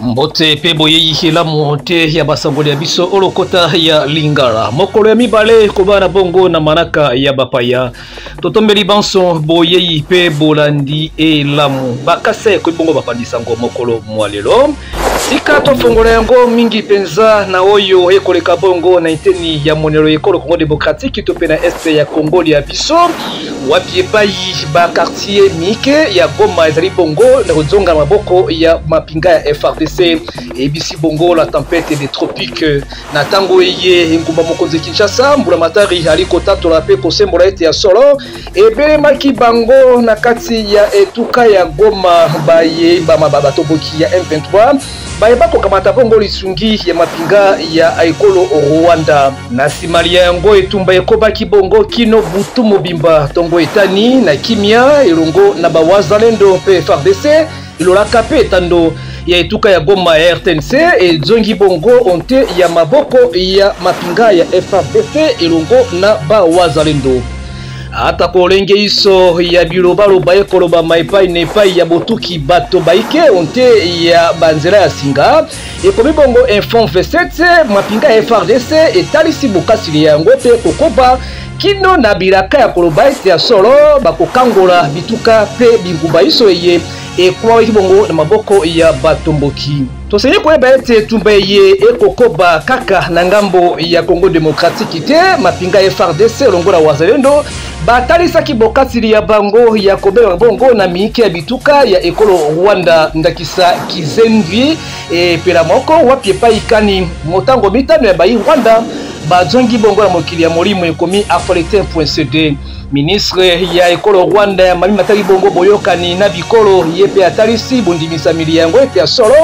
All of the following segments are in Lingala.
Mbote mpe boyei elamu te ya basangoli ya biso o lokota ya Lingala. Mokolo ya mibale kobana bongo na manaka ya bapaya. Totombeli banso boyei mpe bolandi elamu. Bakasa ekoki bongo bapandisango mokolo mwa lelo. Tika tofongola yango mingi mpenza na oyo ekoleka bongo na eteni ya monelo ekolo Congo demokratiki to mpe na este ya Congo lya biso, wapi epai ba quartier mike ya Goma ezali bongo na kozonga na maboko ya mapinga ya FARDC, eyebisi bongo la tempête des tropiques. Na ntango eye engumba mokonzi Kinshasa, mbulamatari ali kotatola mpe kosembola ete ya solo ebelemaki bango na kati ya etuka ya Goma baye batomboki ya M23 baye bakokamata bongo lisungi ya mapinga ya ekolo Rwanda. Na nsima lya yango etumba ekobaki bongo kino butu mobimba, tongo etani na kimia elongo na bawazalendo mpe FARDC elolaka mpe etando ya etuka ya Goma ya RTNC ezongi bongo onte ya maboko ya mapinga ya FARDC elongo na bawazalendo. Ata kolenge iso ya bilobaloba ekolobama epai na epai ya botuki bato baike onte ya banzela ya singa ekomi bongo info 27 mapinga ya FARDC etalisi bokasi ya yango mpe kokoba kino na bilaka ya koloba ete ya solo bakokangola bituka mpe bingumba iso eye ekwaki bongo na maboko ya batomboki. Tosengeli koyeba ete etumba eye ekokoba kaka na ngambo ya Congo demokratiki te. Mapinga ya FARDC elongo na Wazalendo batalisaki bokatili ya bango ya kobelema bongo na miike ya bituka ya ekolo Rwanda, ndakisa Kizengi epela moko wapi epai kani motango mitano ya bayi Rwanda bazongi bongo na mokili ya molimo, ekomi actualite.cd. Ministre ya ekolo Rwanda ya mami matali bongo boyokani na bikolo ye mpe atalisi bondimisameli yango ete ya solo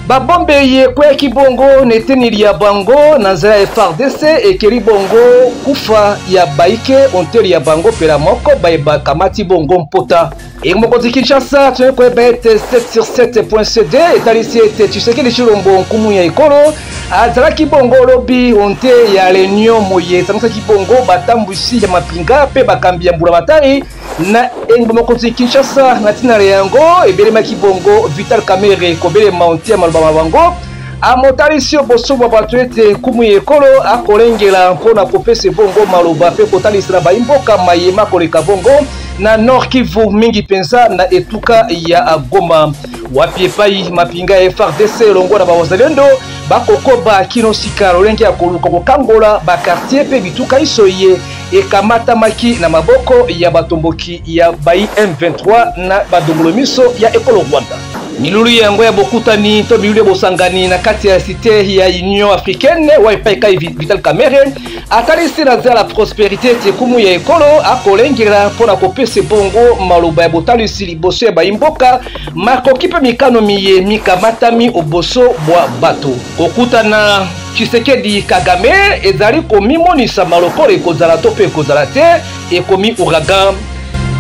babombe ye ekweyaki bongo na eteni ya bango na nzela ya FARDC ekeli bongo kufa ya baike onteli ya bango mpela moko baye bakamati bongo mpota. Mokonzi Kinshasa toyei koyeba ete 7 sur 7.cd etalisi ete Tshisekedi Tshilombo nkumu ya ekolo azalaki bongo lobi onte ya reunion moye esangisaki bongo batambwisi ya mapinga mpe bakambi ya mbulamatari na engumba mokonzi Kinshasa. Na ntina na yango ebelemaki bongo Vital Kamerhe kobelema onte ya maloba ma bango amotalisi boso bwa bato ete nkumu ya ekolo akolengela mpo na kopesa bongo maloba mpe kotalisela baimboka maye makoleka bongo na Nord Kivu, mingi mpenza na etuka ya Goma, wapi epai mapinga ya FARDC elongo na bawazalendo bakokoba kino sika lolenge ya koluka kokangola bakartier mpe bituka iso ye ekamatamaki na maboko ya batomboki ya bai M23 na badongolo miso ya ekolo Rwanda. Milulu yango ya bokutani to milulu ya bosangani na kati ya cité ya Union africaine wa epai kai Vital Kamerhe atalisi na nzela la prosperité ete ekumu ya ekolo akolengela mpo na kopesa bongo maloba ya botalisi liboso ya baimboka makoki mpe mikano miye mikamatami oboso bwa bato. Kokutana Tshisekedi Kagame ezali komimonisama lokola ekozala to mpe ekozala te, ekomi ouragan.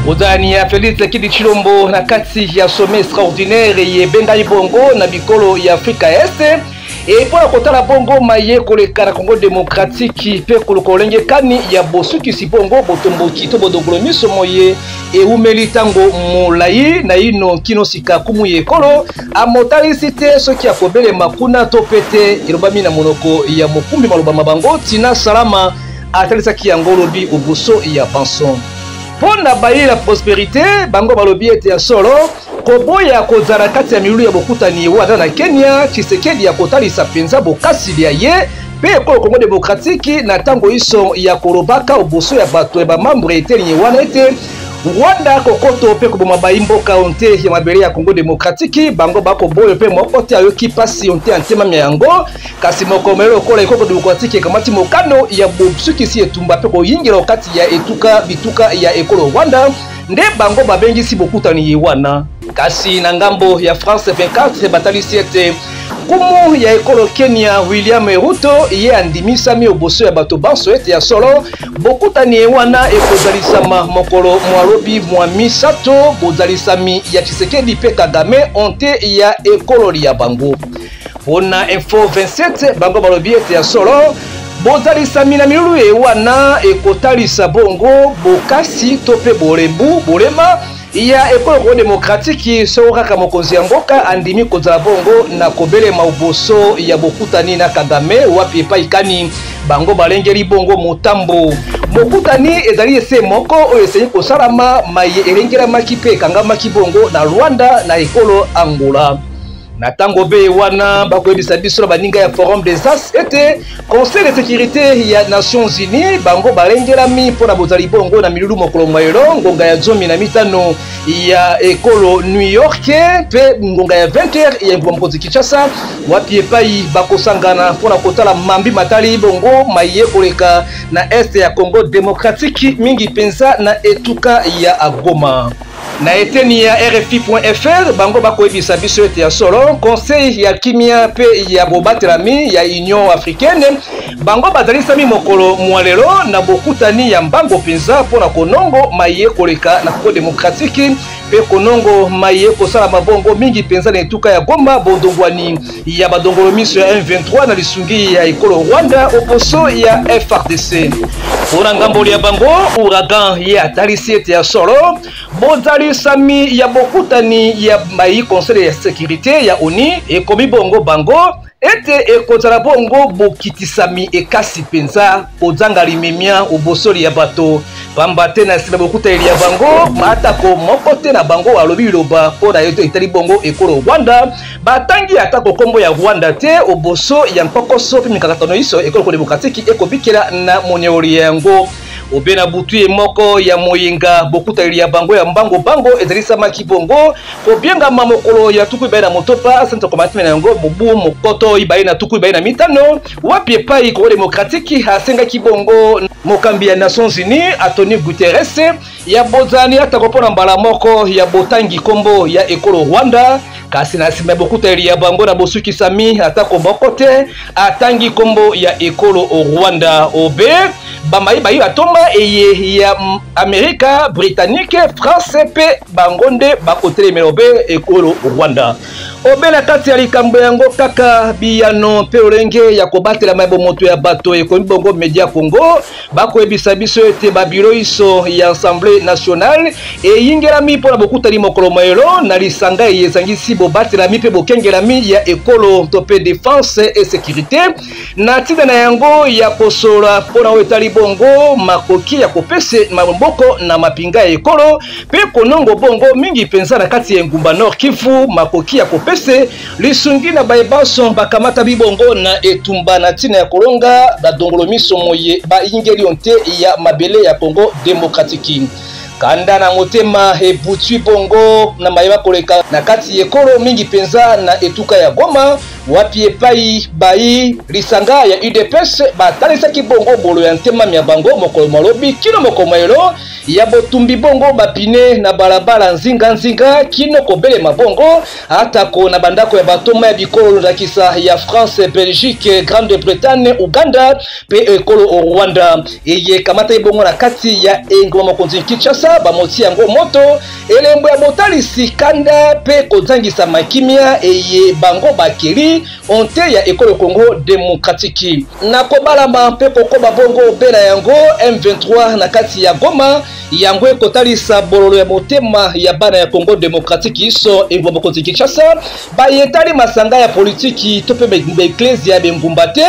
Bozalani ya Felix Tshisekedi Tshilombo na kati ya sommet extraordinaire eye ebengami bongo na bikolo ya Afrika ya Este e mpo na kotala bongo maye koleka na Congo demokratiki mpe koluka lolenge kani ya bosukisi bongo botomboki to bodongolo miso moye ewumeli ntango molai naino kino sika. Kumu ya ekolo amotalisi te soki akobelema kuna to mpe te, elobami na monoko ya mokumbi maloba ma bango Tina Salama atalisaki yango lobi oboso ya banso. Mpo na baye ya prosperité, bango balobi ete ya solo koboya kozala kati ya milulu ya bokutani wana na Kenya, Tshisekedi akotalisa mpenza bokasi bya ye mpe ekolo Congo demokratiki na ntango iso ya kolobaka oboso ya bato ya bamambre eteni wana ete Rwanda kokoto mpe koboma bayi mboka onte ya mabele ya Congo demokratiki. Bango bakoboyo mpe moko te ayoki mpasi onte ya ntema mya yango, kasi mokomelo lokola ekolo demokratiki ekamati mokano ya bosukisi etumba mpe koyingela okati ya etuka bituka ya ekolo Rwanda, nde bango babengisi bokutani ye wana. Kasi na ngambo ya France 24 batalisi ete nkumu ya ekolo Kenya William Ruto ye andimisami oboso ya bato banso ete ya solo bokutani ye wana ekozalisama mokolo mwa lobi mwa misato, bozalisami ya Tshisekedi mpe Kagame onte ya ekolo ya bango. Mpona Info 27 bango balobi ete ya solo Bozalisami na milulu ye wana ekotalisa bongo bokasi to mpe bolembu bolema ya ekolo Congo demokratiki soko kaka mokonzi ya mboka andimi kozala bongo na kobelema oboso ya bokutani na Kagame wapi epai kani bango balengeli bongo motambo. Bokutani ezali ese moko oyo esengi kosalama maye elengelamaki mpe ekangamaki bongo na Luanda na ekolo Angola. Na ntango be wana bakoyebisa biso na baninga ya Forum des As ete Conseil de sécurité ya Nations Unies bango balengelami mpo na bozali bongo na milulu mokolo mwa lelo ngonga ya 15 ya ekolo New York mpe ngonga ya 20h ya engumba mokonzi Kinshasa, wapi epai bakosangana mpo na kotala mambi matali bongo maye koleka na est ya Congo démocratique, mingi mpenza na etuka ya Goma. Na eteni ya rfi.fr bango bakoyebisa biso ete ya solo conseil ya kimia mpe ya bobatelami ya Union africaine bango bazalisami mokolo mwa lelo na bokutani ya mbango mpenza mpo na konongo maye koleka na Congo demokratiki mpe konongo maye kosalama bongo mingi mpenza na etuka ya Goma, bondongwani ya badongolo miso ya M23 na lisungi ya ekolo Rwanda oboso ya FARDC. Mpo na ngambo ya bango, ouragan ye atalisi ete ya solo bozalisami ya bokutani ya bayi conseil ya sécurité ya ONU ekomi bongo bango ete ekozala bongo bokitisami ekasi mpenza kozanga limemia obosoli ya bato, pamba te na nsima bokutani ya bango atako moko te na bango alobi liloba mpo na ye etali bongo ekolo Rwanda. Batangi atako nkombo ya Rwanda te oboso ya nkokoso mpe mikakatano iso ekolo Congo demokratiki ekobikela na monyololi yango. Obe na butu ye moko ya moyenga bokutaneli ya bango ya mbango bango ezalisamaki bongo kobiengama mokolo ya 26 sanza komatime na yango mobu 2025, wapi epai Congo demokratiki asengaki bongo mokambi ya Nations Unies Antonio Guterres ya bozali atako mpo na mbala moko ya botangi nkombo ya ekolo Rwanda. Kasi na nsima ya bokuteli ya bango na bosukisami atako moko te atangi nkombo ya ekolo Rwanda. Obe bamai bayi batomba eye ya Amerika, Britannique, France mpe bango nde bakotelemela obe ekolo Rwanda. Obe na kati ya likambo yango kaka biyano mpe lolenge ya kobatelama ya bomoto ya bato ekomi bongo Media Congo bakoyebisa biso ete babiro iso ya Assemblée nationale eyingelami mpo na bokutani mokolo moyelo na lisanga eye ezangisi bobatelami mpe bokengelami ya ekolo to mpe défense et sécurité na ntina na yango ya kosolola mpo na oyo etali bongo makoki ya kopesa maboko na mapinga ya ekolo mpe konongo bongo mingi mpenza na kati ya engumba Nord Kivu makoki ya kopesa lisungi na baye banso bakamata bibongo na etumba na ntina ya kolonga badongolo miso moye bayingeli onte ya mabele ya Congo demokratiki. Kanda na motema ebutwi bongo na mayeba koleka na kati ekolo mingi mpenza na etuka ya Goma, wapi epai bayi lisanga ya UDPS batalisaki bongo bolo ya ntema mya bango mokolo malobi kino mokolo mayelo ya botumbi bongo bapine na balabala nzinga-nzinga kino kobelema bongo atako na bandako ya batoma ya bikolo ndakisa ya France, Belgique, Grande-Bretagne, Uganda mpe ekolo Rwanda eye kamataki bongo na kati ya engumba mokonzi Kinshasa bamoti yango moto elembo ya botalisi kanda mpe kozangisama kimia eye bango bakeli onte ya ekolo Congo demokratiki na kobalama mpe kokoba bongo obela yango M23 na kati ya Goma yango ekotalisa bololo ya motema ya bana ya Congo demokratiki iso engumba mokonzi Kinshasa bayetali masanga ya politiki to mpe baeklezia ya bengumba te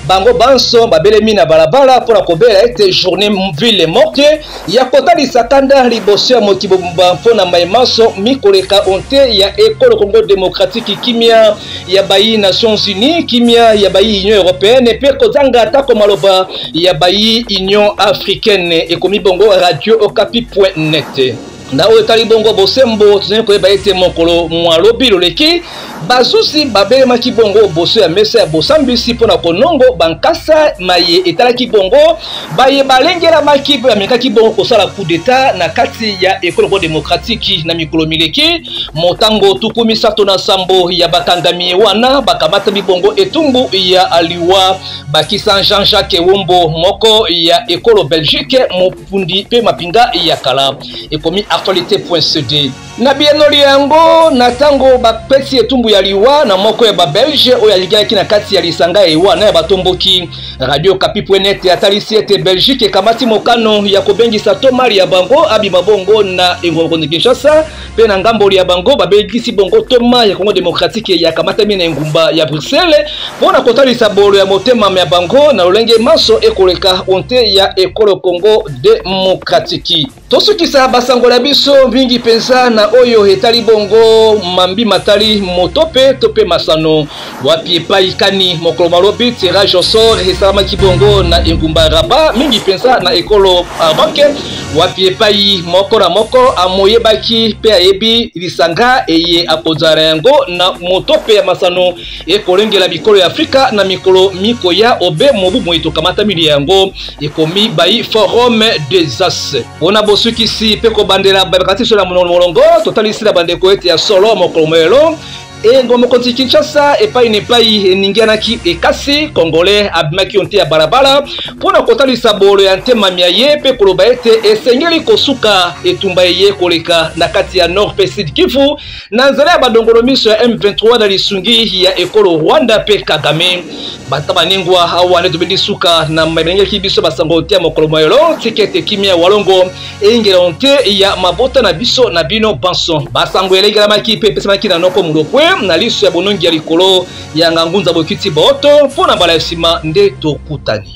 bango banso babelemi na balabala mpo na kobela ete journée ville morte ya kotalisa kanda liboso ya mokili mobimba mpo na maye manso mikoleka onte ya ekolo Congo demokratiki kimia ya bayi Nations Unies, kimia ya bayi Union Européenne mpe kozanga atako maloba ya bayi Union Africaine. Ekomi bongo radio okapi.net. Na oyo etali bongo bosembo, tozali koyeba ete mokolo mwa lobi loleki bazuzi babelemaki bongo boso ya mesa ya bosambisi mpo na konongo bankasa maye etalaki bongo baye balengelamaki mpe bamekaki bongo kosala coup d'etat na kati ya ekolo Congo demokratiki na mikolo mileki. Motango 37 ya bakangami wana bakamatami bongo etumbu ya liwa, bakisa Jean-Jacques Wombo moko ya ekolo Belgique, mopundi mpe mapinga ya kala. Ekomi Actualité.cd. Na biyanoli yango, na ntango bapesi etumbu ya liwa na moko ya Babelge oyo aligaki na kati ya lisanga ya wana ya batomboki, Radio Okapi.net atalisi ete Belgique ekamati mokano ya kobengisa tomali ya bango abima bongo na engumba mokonzi Kinshasa, mpe na ngambo ya bango babengisi bongo toma ya Congo démocratique yakamatami na engumba ya Bruxelles mpo na kotalisa bolo ya motema ya bango na lolenge manso ekoleka onte ya ekolo Congo démocratique. Tosukisa basango na biso mingi mpenza na oyo etali bongo mambi matali motope to mpe masano wapi epai kani mokolo malobi tirage au sort esalamaki bongo na engumba Rabat, mingi mpenza na ekolo Maroc, wapi epai moko na moko amoyebaki mpe ayebi lisanga eye akozala na yango na motope ya masano ekolengela bikolo ya Afrika na mikolo mikoya obe mobu moye tokamatami yango ekomi bayi Forum des As. Mpona bosukisi mpe kobandela bakati biso na molongo, totalisi na bandeko ete ya solo mokolo moyelo engo mokonzi Kinshasa epai na epai eningianaki ekasi Congolais abimaki yo nte ya balabala mpo na kotalisa bolo ya ntema mya ye mpe koloba ete esengeli kosuka etumba eye koleka na kati ya Nord mpe Sud Kivu na nzela ya badongolo miso ya M23 na lisungi ya ekolo Rwanda mpe Kagame. Bata baningwa awa nde tobendi suka na mabengelaki biso basango te ya mokolo moyelo. Tika ete kimia ya walongo eyingela nte ya mabota na biso na bino banso. Basango elengelamaki mpe epesamaki na noko Mulopwe na liso ya bonongi ya likolo ya ngangunza bokiti boto mpo na mbala ya nsima nde tokutani.